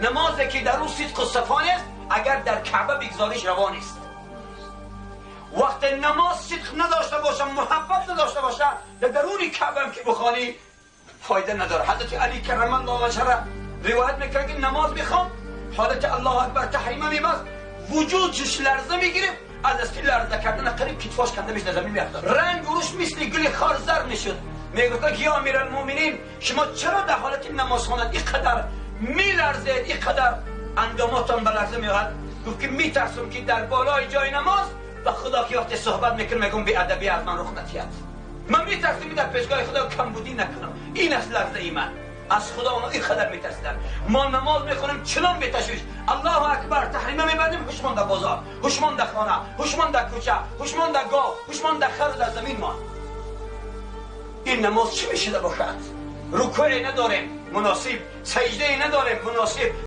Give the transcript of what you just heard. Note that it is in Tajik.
Намозе ки дар ӯ сидқу сафо нест, агар дар Каъба бигзориш, раво нест. Вақте намоз сидқ надошта боша, муҳаббат надошта боша, дар даруни Каъбам ки бихонӣ, фоида надорад. Ҳазрати Али каррамаллоҳу ваҷҳаҳ ривоят мекунад, ки намоз мехонд, ҳолати Аллоҳу акбар, таҳрима мебаст, вуҷудаш ларза мегирифт, аз дасти ларза кардан қариб китфош канда мешуд, замин меафтод, ранг рӯш мисли гули хор зар мешуд. Мегуфтанд, ки ё амиралмӯъминин, шумо чаро дар ҳолати намоз хондан инқадар меларзед, инқадар андоматон ба ларза меояд? Гуфт, ки метарсам, ки дар болои ҷои намоз ба Худо ки вақте суҳбат мекунам, мегӯям, беадабӣ аз ман рух надиҳад. Ман метарсам, ки дар пешгоҳи Худо камбудӣ накунам. Ин аст ларзаи ман аз Худо. Онҳо инқадар метарсиданд. Мо намоз мехонем чунон беташвиш, Аллоҳу акбар, таҳрима мебандем, ҳушмон дар бозор, ҳушмон дар хона, ҳушмон дар кӯча, ҳушмон дар гов, ҳушмон дар хару дар замин мон. Ин намоз чӣ мешуда бошад? Рукӯе надорем муносиб, саҷдае надорем муносиб.